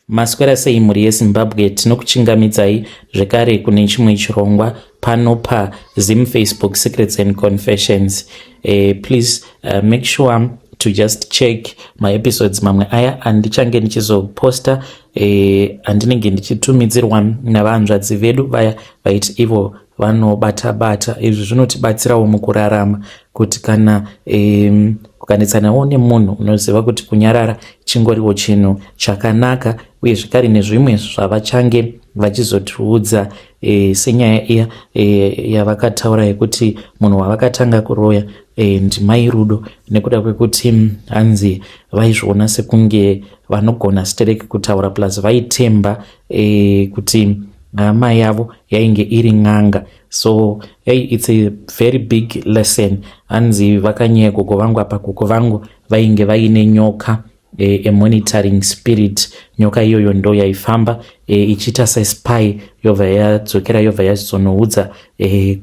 Maswera sei mhuri yeZimbabwe, tinokuchingamidzai zvekare kune chimwe chirongwa pano pa Zim Facebook Secrets and Confessions. Please make sure to just check my episodes mamwe aya andichange ndichizoposta, andinenge ndichitumidzirwa navanzvadzi vedu vaya vaiti ivo vanobata bata. Izvi zvinotibatsirawo mukurarama kuti kana kukanetsanawo nemunhu, unoziva kuti kunyarara chingoriwo chinhu chakanaka, uye zvekare nezvimwe zvavachange vachizotiudza, senyaya iya yavakataura yekuti munhu wavakatanga kuroya ndimai Rudo, nekuda kwekuti hanzi vaizviona sekunge vanogona stereki kutaura, plus vaitemba kuti hama yavo yainge iri n'anga. So hey, it's a very big lesson. Hanzi vakanyeya gogo vangu apa, gogo vangu vainge vaine nyoka, a monitoring spirit. Nyoka iyoyo ndo yaifamba ichiita sespy, yobva yadzokera, yobva yazonoudza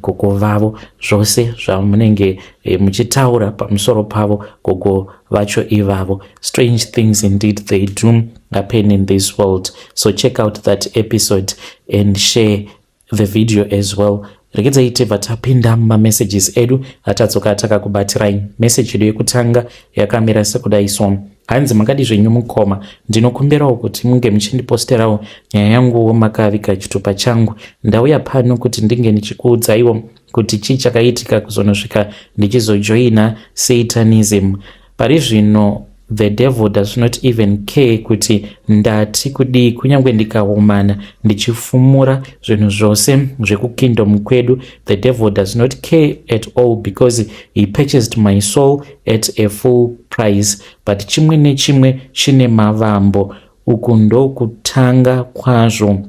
gogo vavo zvose zvamunenge muchitaura pamusoro pavo gogo vacho ivavo. Strange things indeed, they do happen in this world. So check out that episode and share the video as well. Regedzai tibva tapinda mumamessages edu atadzoka takakubatirai. Meseji yedu yekutanga yakamira sekudai so. Hanzi, "Makadi zvenyu mukoma? Ndinokumbirawo kuti munge muchindiposterawo nyaya yanguwo makaviga chitupa changu. Ndauya pano kuti ndinge ndichikuudzaiwo kuti chii chakaitika kuzonosvika ndichizojoina Satanism. Pari zvino the devil does not even care kuti ndati kudii. Kunyange ndikaumana ndichifumura zvinhu zvose zvekukingdom kwedu, the devil does not care at all because he purchased my soul at a full price. But chimwe nechimwe chine mavambo. Uku ndokutanga kwazvo.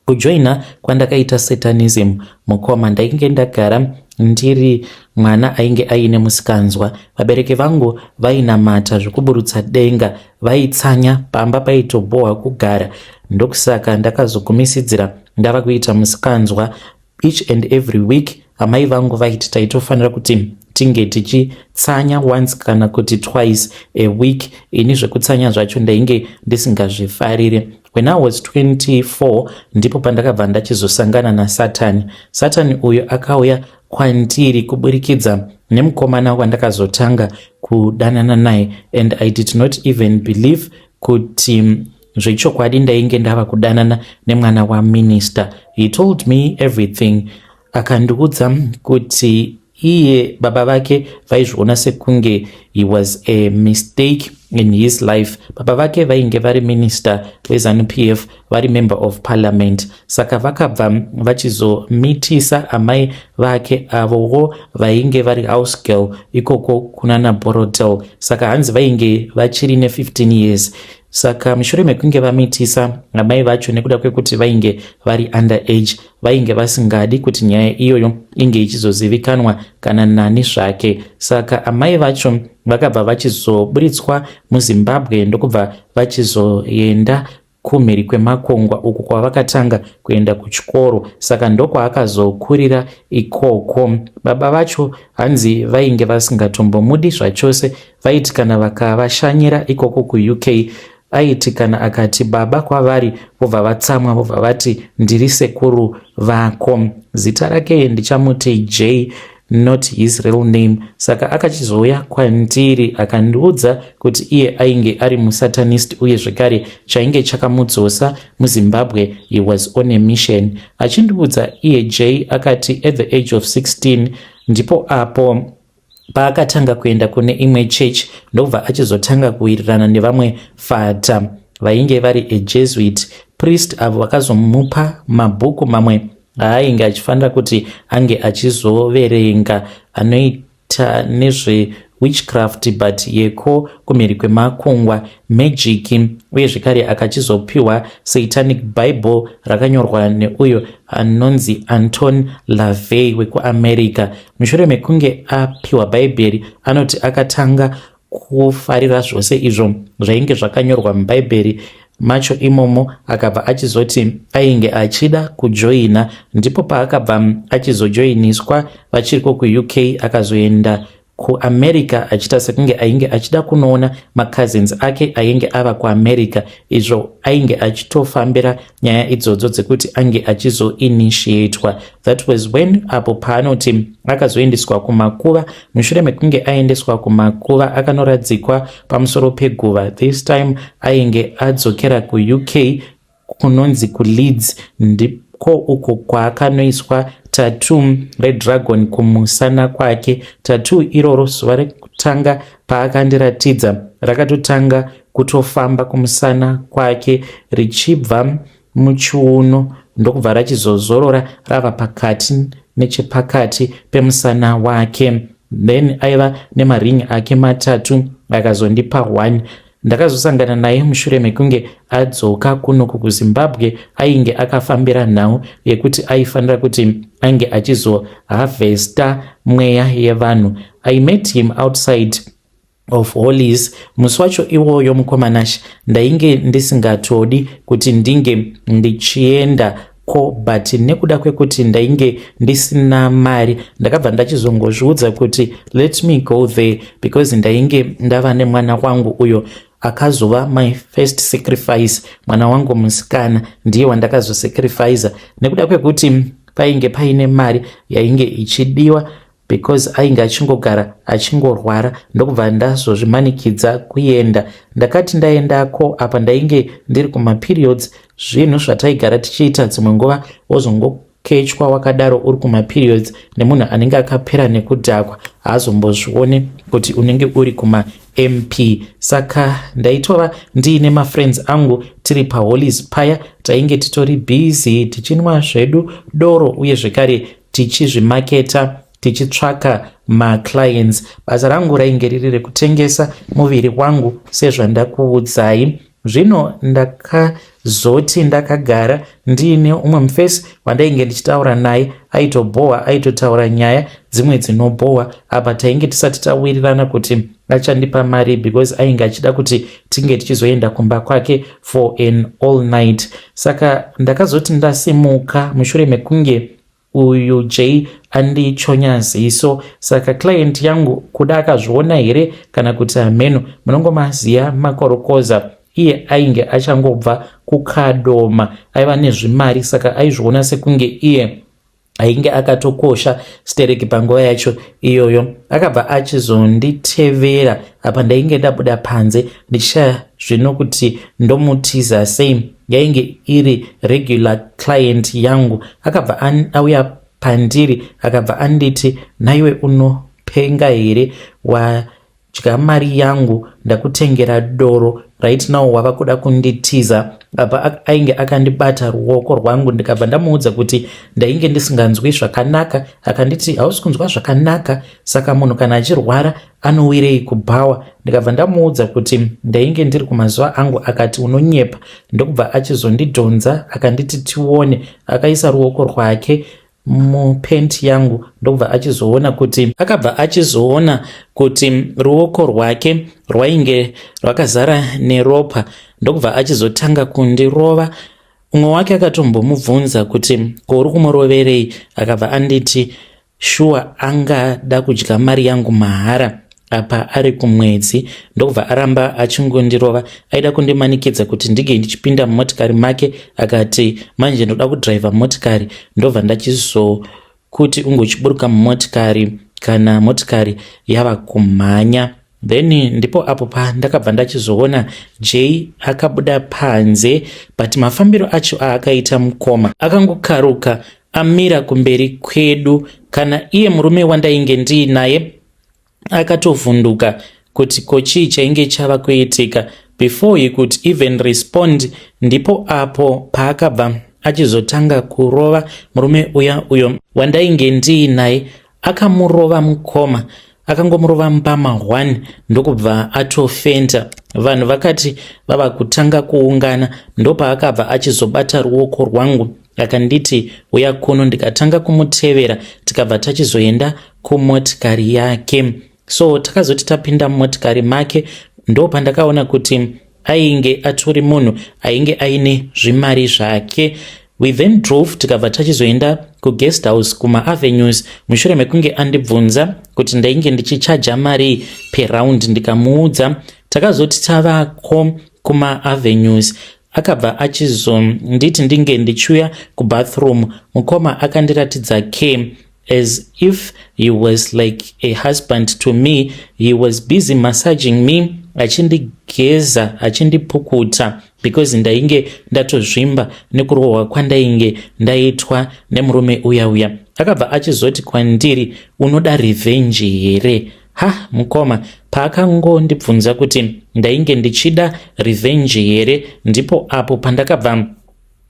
Kujoina kwandakaita Satanism, mukoma, ndainge ndagara ndiri mwana ainge aine musikanzwa. Vabereki vangu vainamata zvekuburutsa denga, vaitsanya pamba, paitobhohwa kugara. Ndokusaka ndakazogumisidzira ndava kuita musikanzwa. Each and every week amai vangu vaiti taitofanira kuti tinge tichitsanya once kana kuti twice a week. Ini zvekutsanya zvacho ndainge ndisingazvifariri. When I was 24 ndipo pandakabva ndachizosangana naSatani. Satani uyu akauya kwandiri kuburikidza nemukomana wandakazotanga kudanana naye, and I did not even believe kuti zvechokwadi ndainge ndava kudanana nemwana waminister. He told me everything. Akandiudza kuti iye baba vake vaizviona sekunge he was a mistake in his life. Baba vake vainge vari minister weZANU PF, vari member of parliament, saka vakabva vachizomitisa amai vake avowo vainge vari house girl ikoko kunana Borrowdale. Saka hanzi vainge vachiri ne15 years. Saka mushure mekunge vamitisa amai vacho, nekuda kwekuti vainge vari under age, vainge vasingadi kuti nyaya iyoyo inge ichizozivikanwa kana nani zvake. Saka amai vacho vakabva vachizoburitswa muZimbabwe, ndokubva vachizoenda kumhiri kwemakungwa uku kwavakatanga kuenda kuchikoro. Saka ndokwaakazokurira ikoko. Baba vacho hanzi vainge vasingatombomudi zvachose. Vaiti kana vakavashanyira ikoko kuUK, aiti kana akati baba kwavari, vobva vatsamwa, vobva vati ndiri sekuru vako. Zita rake ndichamuti J, not his real name. Saka akachizouya kwandiri akandiudza kuti iye ainge ari musatanist, uye zvekare chainge chakamudzosa muZimbabwe, he was on a mission. Achindiudza iye J akati at the age of 16 ndipo apo paakatanga kuenda kune imwe church, ndobva achizotanga kuwirirana nevamwe fata vainge vari aJesuit priest, avo vakazomupa mabhuku mamwe aainge achifanira kuti ange achizoverenga anoita nezvewitchcraft, but yeko kumhiri kwemakungwa, magic. Uye zvekare akachizopiwa Satanic Bible rakanyorwa neuyo anonzi Anton LaVey wekuAmerica. Mushure mekunge apiwa Bhaibheri, anoti akatanga kufarira zvose izvo zvainge zvakanyorwa muBhaibheri macho imomo. Akabva achizoti ainge achida kujoina. Ndipo paakabva achizojoiniswa vachiriko kuUK. Akazoenda. kuAmerica achiita sekunge ainge achida kunoona macousins ake ainge ava kuAmerica, izvo ainge achitofambira nyaya idzodzo dzekuti ange achizoinitiatwa. That was when apo paanoti akazoendeswa kumakuva. Mushure mekunge aendeswa kumakuva, akanoradzikwa pamusoro peguva. This time ainge adzokera kuUK, kunonzi kuLeeds, ndiko uko kwaakanoiswa tattoo redragon kumusana kwake. Tattoo iroro, zuva rekutanga paakandiratidza, rakatotanga kutofamba kumusana kwake richibva muchiuno, ndokubva rachizozorora rava pakati, nechepakati pemusana wake. Then aiva nemaringi ake matatu, akazondipa one. Ndakazosangana naye mushure mekunge adzoka kunoku kuZimbabwe. Ainge akafambira nhau yekuti aifanira kuti ange achizoharvesta mweya yevanhu. I met him outside of Hollies musi wacho iwoyo. Mukomanashi, ndainge ndisingatodi kuti ndinge ndichienda ko, but nekuda kwekuti ndainge ndisina mari, ndakabva ndachizongozviudza kuti let me go there, because ndainge ndava nemwana wangu uyo akazova my first sacrifice. Mwana wangu musikana ndiye wandakazosacrifica nekuda kwekuti painge paine mari yainge ichidiwa, because ainge achingogara achingorwara. Ndokubva ndazozvimanikidza kuenda. Ndakati ndaendako, apa ndainge ndiri kumaperiods, zvinhu zvataigara tichiita dzimwe nguva, wozongokechwa wakadaro uri kumaperiods nemunhu anenge akapera nekudhakwa, haazombozvione kuti unenge uri kumaMP. Saka ndaitova ndiine mafriends angu, tiri paHollies paya, tainge titori busy tichinwa zvedu doro, uye zvekare tichizvimaketa, tichitsvaka maclients. Basa rangu rainge riri rekutengesa muviri wangu sezvandakuudzai. Zvino ndakazoti ndakagara ndiine umwe mufesi wandainge ndichitaura naye, aitobhohwa, aitotaura nyaya dzimwe dzinobhohwa. Apa tainge tisati tawirirana kuti achandipa mari, because ainge achida kuti tinge tichizoenda kumba kwake for an all night. Saka ndakazoti ndasimuka mushure mekunge uyu J andichonya ziso, saka client yangu kuda akazviona here kana kuti hameno, munongomaziya makorokoza, iye ainge achangobva kukadoma, aiva nezvimari, saka aizviona sekunge iye ainge akatokosha stereki panguva yacho iyoyo. Akabva achizonditevera. Apa ndainge ndabuda panze ndichishaya zvino kuti ndomutiza sei. Yainge iri regular client yangu. Akabva auya pandiri, akabva anditi, "Naiwe, unopenga here? Wadya mari yangu, ndakutengera doro, right now wava kuda kunditiza." Apa ainge akandibata ruoko rwangu. Ndikabva ndamuudza kuti ndainge ndisinganzwi zvakanaka. Akanditi, "Hausi kunzwa zvakanaka? Saka munhu kana achirwara anowirei kubhawa?" Ndikabva ndamuudza kuti ndainge ndiri kumazuva angu. Akati, "Unonyepa." Ndokubva achizondidhonza, akanditi, "Tione." Akaisa ruoko rwake mupenti yangu, ndokubva achizoona kuti, akabva achizoona kuti ruoko rwake rwainge rwakazara neropa, ndokubva achizotanga kundirova. Umwe wake akatombomubvunza kuti, "Ko, uri kumuroverei?" Akabva anditi, "Shuwa angada kudya mari yangu mahara apa ari kumwedzi?" Ndokubva aramba achingondirova. Aida kundimanikidza kuti ndinge ndichipinda mumotikari make. Akati, "Manje ndoda kudhiraivha motikari, ndobva ndachizokuti ungochiburuka mumotikari kana motikari yava kumhanya." Then ndipo apo pandakabva ndachizoona J akabuda panze, but mafambiro acho aakaita, mukoma, akangokaruka amira kumberi kwedu. Kana iye murume wandainge ndiinaye akatovhunduka kuti ko chii chainge chava kuitika. Before he could even respond, ndipo apo paakabva achizotanga kurova murume uya uyo wandainge ndiinaye. Akamurova, mukoma, akangomurova mbama 1, ndokubva atofenta. Vanhu vakati vava kutanga kuungana, ndopaakabva achizobata ruoko rwangu, akanditi, "Uya kuno." Ndikatanga kumutevera, tikabva tachizoenda kumotikari yake. So takazoti tapinda mumotikari make, ndopandakaona kuti ainge atori munhu ainge aine zvimari zvake. We then drove, tikabva tachizoenda kupolice station. Kuguest house kumaavenues, mushure mekunge andibvunza kuti ndainge ndichichaja mari per round, ndikamuudza. Takazoti tavako kumaavenues, akabva achizonditi ndinge ndichiuya kubathroom. Mukoma akandiratidza care as if he was like a husband to me. He was busy massaging me, achindigeza, achindipukuta, because ndainge ndatozvimba nekurohwa kwandainge ndaitwa nemurume uya uya. Akabva achizoti kwandiri, "Unoda revenge here?" Ha, mukoma, paakangondibvunza kuti ndainge ndichida revenge here, ndipo apo pandakabva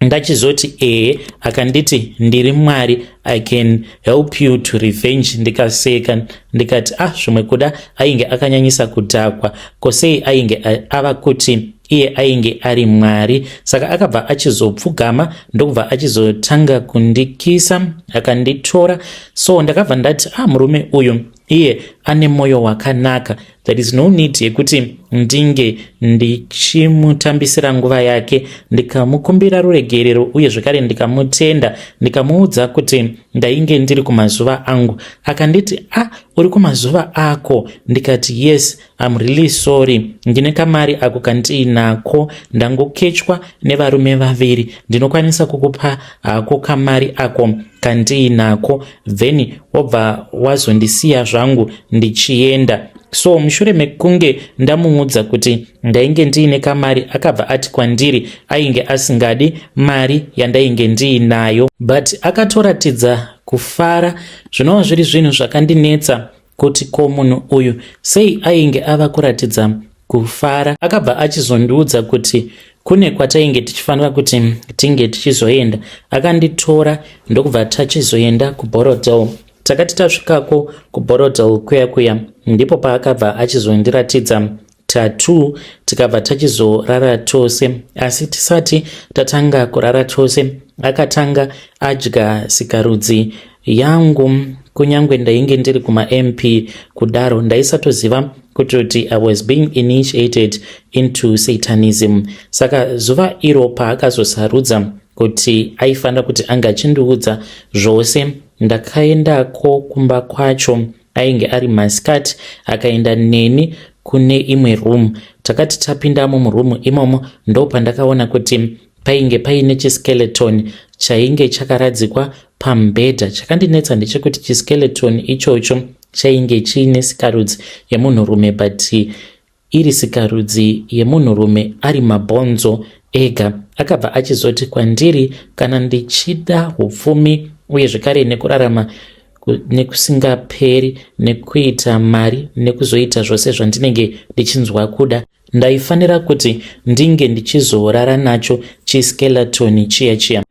ndachizoti ehe. Akanditi, "Ndiri Mwari, I can help you to revenge." Ndikaseka, ndikati, "Ah, zvimwe kuda ainge akanyanyisa kudhakwa. Kosei ainge ava kuti iye ainge ari Mwari?" Saka akabva achizopfugama, ndokubva achizotanga kundikisa, akanditora. So ndakabva ndati, "Ah, murume uyu iye ane mwoyo wakanaka. There is no need yekuti ndinge ndichimutambisira nguva yake." Ndikamukumbira ruregerero, uye zvekare ndikamutenda, ndikamuudza kuti ndainge ndiri kumazuva angu. Akanditi, "Ah, uri kumazuva ako?" Ndikati, "Yes, I'm really sorry. Ndine kamari ako kandiinako, ndangokechwa nevarume vaviri. Ndinokwanisa kukupa hako kamari ako kandiinako, then wobva wazondisiya zvangu ndichienda." So mushure mekunge ndamuudza kuti ndainge ndiine kamari, akabva ati kwandiri ainge asingadi mari yandainge ndiinayo, but akatoratidza kufara, zvinova zviri zvinhu zvakandinetsa kuti ko munhu uyu sei ainge ava kuratidza kufara. Akabva achizondiudza kuti kune kwatainge tichifanira kuti tinge tichizoenda. Akanditora, ndokubva tachizoenda kuBorrowdale. Takati tasvikako kuBorrowdale kuya kuya, ndipo paakabva achizondiratidza tattoo. Tikabva tachizorara tose, asi tisati tatanga kurara tose, akatanga adya sikarudzi yangu. Kunyange ndainge ndiri kumaMP kudaro, ndaisatoziva kutoti I was being initiated into satanism. Saka zuva iro paakazosarudza kuti aifanira kuti ange achindiudza zvose, ndakaendako kumba kwacho. Ainge ari masikati. Akaenda neni kune imwe room. Takati tapindamo murumu imomo, ndo pandakaona kuti painge paine chiskeleton chainge chakaradzikwa pamubhedha. Chakandinetsa ndechekuti chiskeleton ichocho chainge chiine sikarudzi yemunhurume, but iri sikarudzi yemunhurume ari mabhonzo ega. Akabva achizoti kwandiri kana ndichida upfumi, uye zvekare nekurarama nekusingaperi, nekuita mari, nekuzoita zvose zvandinenge ndichinzwa kuda, ndaifanira kuti ndinge ndichizorara nacho chiskeleton chiya chiya.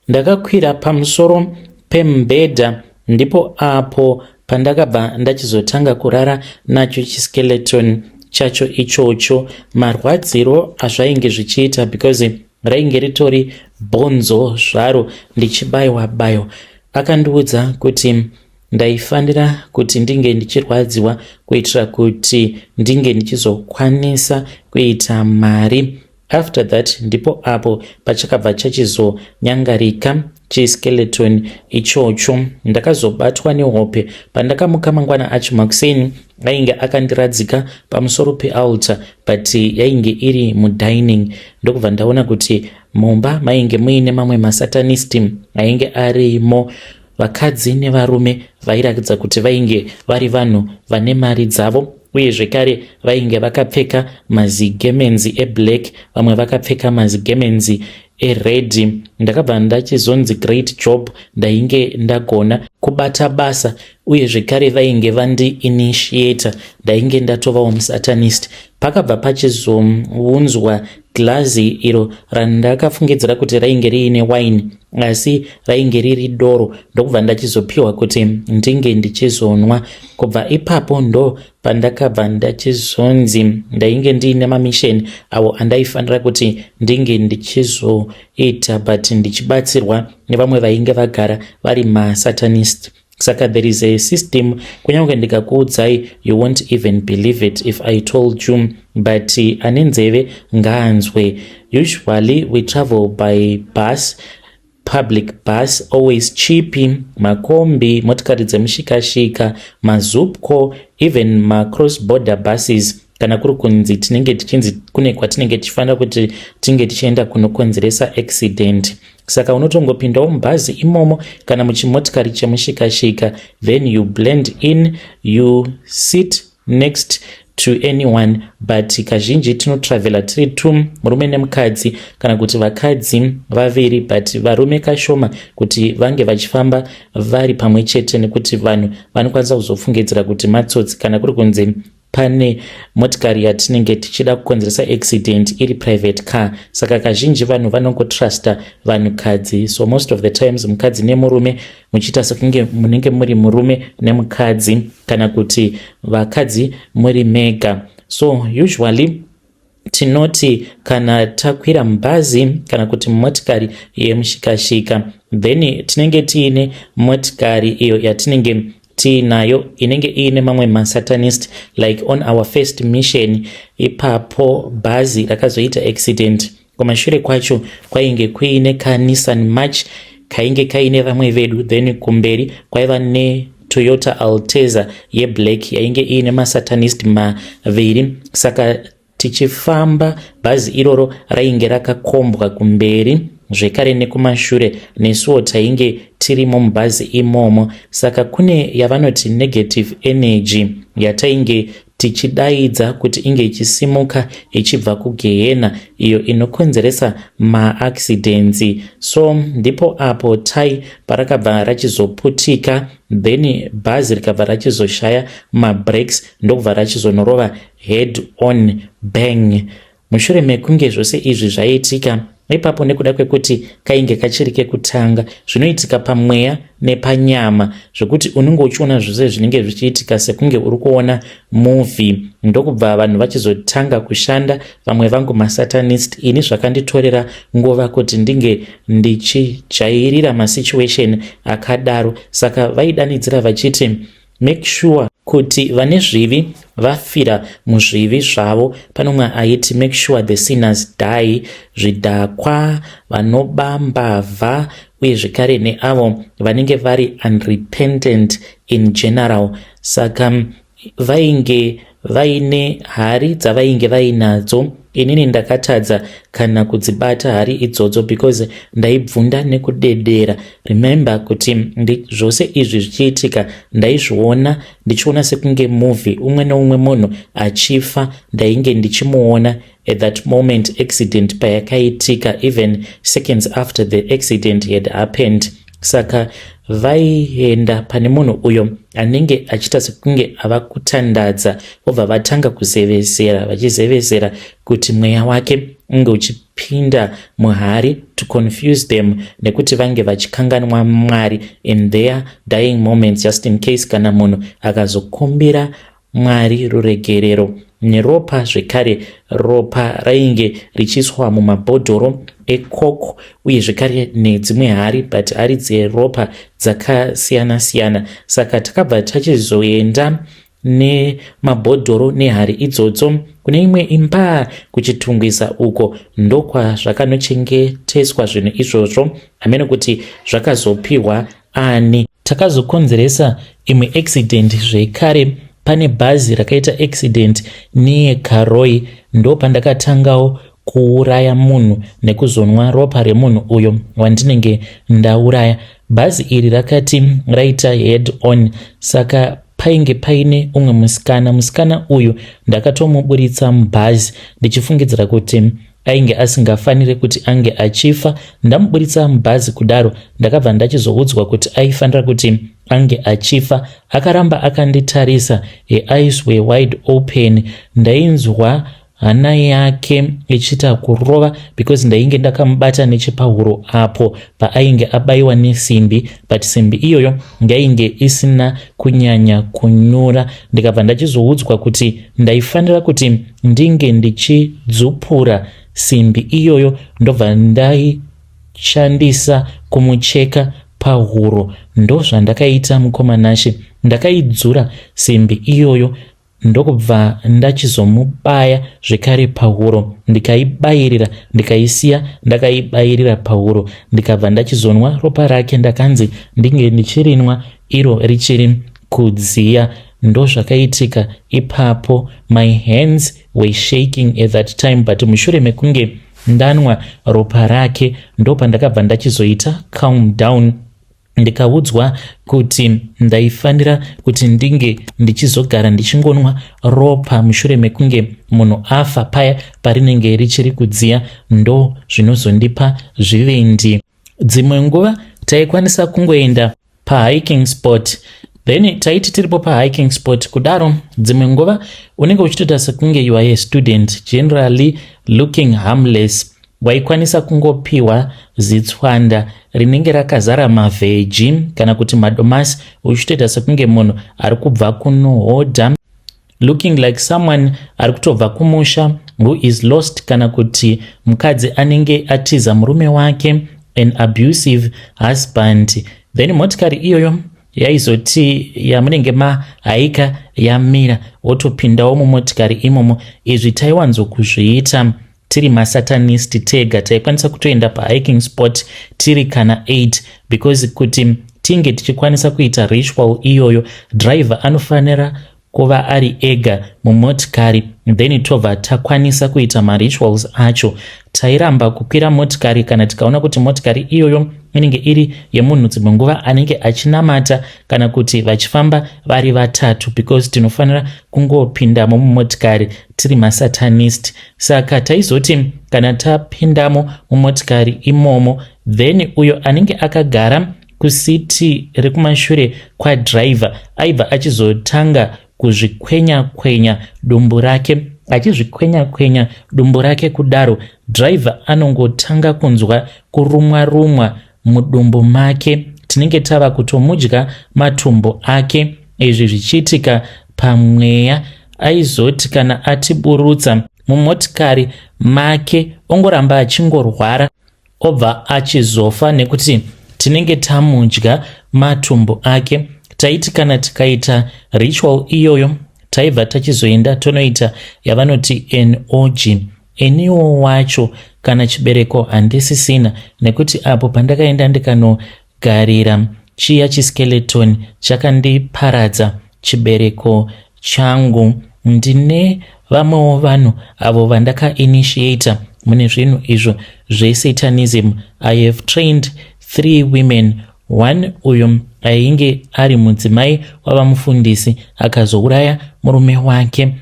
Ndakakwira pamusoro pemubhedha, ndipo apo pandakabva ndachizotanga kurara nacho chiskeleton chacho ichocho. Marwadziro azvainge zvichiita, because rainge ritori bhonzo zvaro, ndichibayiwa bayiwa. Akandiudza kuti ndaifanira kuti ndinge ndichirwadziwa kuitira kuti ndinge ndichizokwanisa kuita mari. After that, ndipo apo pachakabva chachizonyangarika chiskeleton ichocho. Ndakazobatwa nehope. Pandakamuka mangwana acho makuseni, ainge akandiradzika pamusoro pealtar, but yainge iri mudining. Ndokubva ndaona kuti mumba mainge muine mamwe masatanist ainge arimo, vakadzi nevarume vairatidza kuti vainge vari vanhu vane mari dzavo, uye zvekare vainge vakapfeka mazigemenzi eblack, vamwe vakapfeka mazigemenzi ered. Ndakabva ndachizonzi great job, ndainge ndagona kubata basa, uye zvekare vainge vandiinitiata, ndainge ndatovawo musatanist. Pakabva pachizounzwa glazi iro randakafungidzira kuti rainge riine wine, asi rainge riri doro, ndokubva ndachizopiwa kuti ndinge ndichizonwa. Kubva ipapo ndo pandakabva ndachizonzi ndainge ndiine mamisheni awo andaifanira kuti ndinge ndichizoita, but ndichibatsirwa nevamwe vainge vagara vari masatanist. Saka there is a system. Kunyange ndikakuudzai, you won't even believe it if I told you, but ane nzeve ngaanzwe. Usually we travel by bus. Public bus always cheap, makombi, motikari dzemushikashika, maZupco, even macross border buses. Kana kuri kunzi tinenge tichinzi kune kwatinenge tichifanira kuti tinge tichienda kunokonzeresa accident, saka unotongopindawo mubhazi imomo kana muchimotikari chemushikashika, then you blend in, you sit next to anyone. But kazhinji tinotravhela tiri two, murume nemukadzi kana kuti vakadzi vaviri, but varume kashoma kuti vange vachifamba vari pamwe chete, nekuti vanhu vanokwanisa kuzofungidzira kuti matsotsi kana kuri kunzi pane motikari yatinenge tichida kukonzeresa accident iri private car. Saka kazhinji vanhu vanongotrusta vanhukadzi, so most of the times mukadzi nemurume, muchiita sekunge munenge muri murume nemukadzi kana kuti vakadzi muri mega. So usually tinoti kana takwira mubhazi kana kuti motikari yemushikashika, then tinenge tiine motikari iyo yatinenge tiinayo inenge iine mamwe masatanist. Like on our first mission ipapo, bhazi rakazoita accident. Kumashure kwacho kwainge kuine kaNissan March kainge kaine vamwe vedu, then kumberi kwaiva neToyota Alteza yeblack yainge iine masatanist maviri. Saka tichifamba, bhazi iroro rainge rakakombwa kumberi zvekare nekumashure, nesuwo tainge tirimo mubhazi imomo. Saka kune yavanoti negative energy yatainge tichidaidza kuti inge ichisimuka ichibva kugehena, iyo inokonzeresa maaccidents. So ndipo apo tai parakabva rachizoputika, then bhazi rikabva rachizoshaya mabrakes, ndokubva rachizonorova head on, bang. Mushure mekunge zvose izvi zvaitika ipapo, nekuda kwekuti kainge kachiri kekutanga, zvinoitika pamweya nepanyama zvekuti unenge uchiona zvose zvinenge zvichiitika sekunge uri kuona movie. Ndokubva vanhu vachizotanga kushanda, vamwe vangu masatanist. Ini zvakanditorera nguva kuti ndinge ndichijairira masituation akadaro. Saka vaidanidzira vachiti make sure kuti vane zvivi vafira muzvivi zvavo. Pane umwe aiti, "Make sure the sinners die," zvidhakwa, vanoba, mbavha, uye zvekare neavo vanenge vari unrepentant in general. Saka vainge vaine hari dzavainge vainadzo. Inini ndakatadza kana kudzibata hari idzodzo because ndaibvunda nekudedera. Remember kuti zvose izvi zvichiitika, ndaizviona ndichiona sekunge movie. Umwe neumwe munhu achifa ndainge ndichimuona at that moment accident payakaitika, even seconds after the accident had happened. Saka vaienda pane munhu uyo anenge achiita sekunge ava kutandadza, vobva vatanga kuzevezera, vachizevezera kuti mweya wake unge uchipinda muhari to confuse them, nekuti vange vachikanganwa Mwari in their dying moments, just in case kana munhu akazokumbira Mwari ruregerero neropa. Zvekare ropa rainge richiiswa mumabhodhoro eCoke, uye zvekare nedzimwe hari, but hari dzeropa dzakasiyana-siyana. Saka takabva tachizoenda nemabhodhoro nehari idzodzo kune imwe imba kuChitungwiza uko, ndokwazvakanochengeteswa zvinhu izvozvo. Hamene kuti zvakazopiwa ani. Takazokonzeresa imwe accident zvekare. Pane bhazi rakaita accident neyeKaroi. Ndo pandakatangawo kuuraya munhu nekuzonwa ropa remunhu uyo wandinenge ndauraya. Bhazi iri rakati raita head on, saka painge paine umwe musikana. Musikana uyu ndakatomuburitsa mubhazi ndichifungidzira kuti ainge asingafaniri kuti ange achifa. Ndamuburitsa mubhazi kudaro, ndakabva ndachizoudzwa kuti aifanira kuti ange achifa. Akaramba akanditarisa, her eyes were wide open. Ndainzwa hana yake ichiita kurova because ndainge ndakamubata nechepahuro apo paainge abayiwa nesimbi, but simbi iyoyo ngainge isina kunyanya kunyura. Ndikabva ndachizoudzwa kuti ndaifanira kuti ndinge ndichidzupura simbi iyoyo, ndobva ndaishandisa kumucheka pahuro. Ndozvandakaita, mukoma Nashe. Ndakaidzura simbi iyoyo. Ndokubva ndachizomubaya zvekare pahuro, ndikaibayirira, ndikaisiya ndakaibayirira pahuro, ndikabva ndachizonwa ropa rake. Ndakanzi ndinge ndichirinwa iro richiri kudziya. Ndozvakaitika ipapo. My hands were shaking at that time, but mushure mekunge ndanwa ropa rake, ndopandakabva ndachizoita calm down. Ndikaudzwa kuti ndaifanira kuti ndinge ndichizogara ndichingonwa ropa mushure mekunge munhu afa, paya parinenge richiri kudziya, ndo zvinozondipa zvivindi. Dzimwe nguva taikwanisa kungoenda pahiking spot, then taiti tiripo pahiking spot kudaro, dzimwe nguva unenge uchitoita sekunge you are a student, generally looking harmless. Waikwanisa kungopiwa zitswanda rinenge rakazara mavheji kana kuti madomasi, uchitoita sekunge munhu ari kubva kunohodha, looking like someone ari kutobva kumusha who is lost, kana kuti mukadzi anenge atiza murume wake, an abusive husband. Then motikari iyoyo yaizoti yamunenge mahaika yamira, wotopindawo mumotikari imomo. Izvi taiwanzokuzviita tiri masatanist tega. Taikwanisa kutoenda pahiking spot tiri kana 8, because kuti tinge tichikwanisa kuita ritual iyoyo, driver anofanira kuva ari ega mumotikari, then tobva takwanisa kuita marituals acho. Tairamba kukwira motikari kana tikaona kuti motikari iyoyo inenge iri yemunhu dzimwe nguva anenge achinamata, kana kuti vachifamba vari vatatu, because tinofanira kungopindamo mumotikari tiri masatanist. Saka taizoti kana tapindamo mumotikari imomo, then uyo anenge akagara kusiti rekumashure kwadhiraivha aibva achizotanga kuzvikwenya kwenya dumbu rake. Achizvikwenya kwenya dumbu rake kudaro, dhiraivha anongotanga kunzwa kurumwa rumwa mudumbu make. Tinenge tava kutomudya matumbu ake. Izvi zvichiitika pamweya. Aizoti kana atiburutsa mumotikari make, ongoramba achingorwara, obva achizofa nekuti tinenge tamudya matumbu ake. Taiti kana tikaita ritual iyoyo, taibva tachizoenda tonoita yavanoti an orgy. Eniwo wacho kana chibereko handisisina, nekuti apo pandakaenda ndikanogarira chiya chiskeleton, chakandiparadza chibereko changu. Ndine vamwewo vanhu avo vandakainitiata mune zvinhu izvo zvesatanism. I have trained three women. One uyo ainge ari mudzimai wavamufundisi akazouraya murume wake,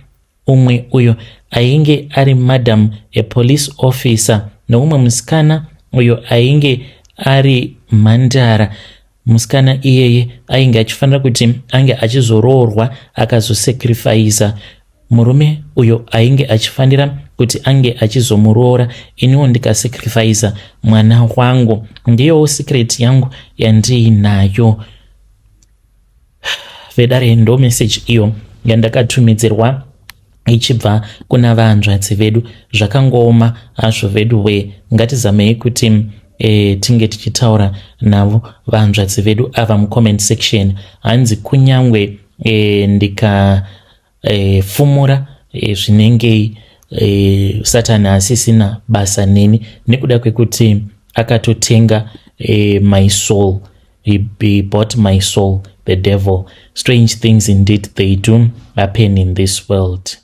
umwe uyo ainge ari madam, a police officer, neumwe musikana uyo ainge ari mhandara. Musikana iyeye ainge achifanira kuti ange achizoroorwa, akazosacrifica murume uyo ainge achifanira kuti ange achizomuroora, iniwo ndikasacrifica mwana wangu. Ndiyowo secret yangu yandiinayo. Vedare, ndo message iyo yandakatumidzirwa ichibva kuna vahanzvadzi vedu. Zvakangooma hazvo vedu we. Ngatizamei kuti tinge tichitaura navo vahanzvadzi vedu ava mucomment section. Hanzi kunyangwe ndikafumura zvinenge Satani asisina basa neni, nekuda kwekuti akatotenga my soul. He bought my soul, the devil. Strange things indeed, they do happen in this world.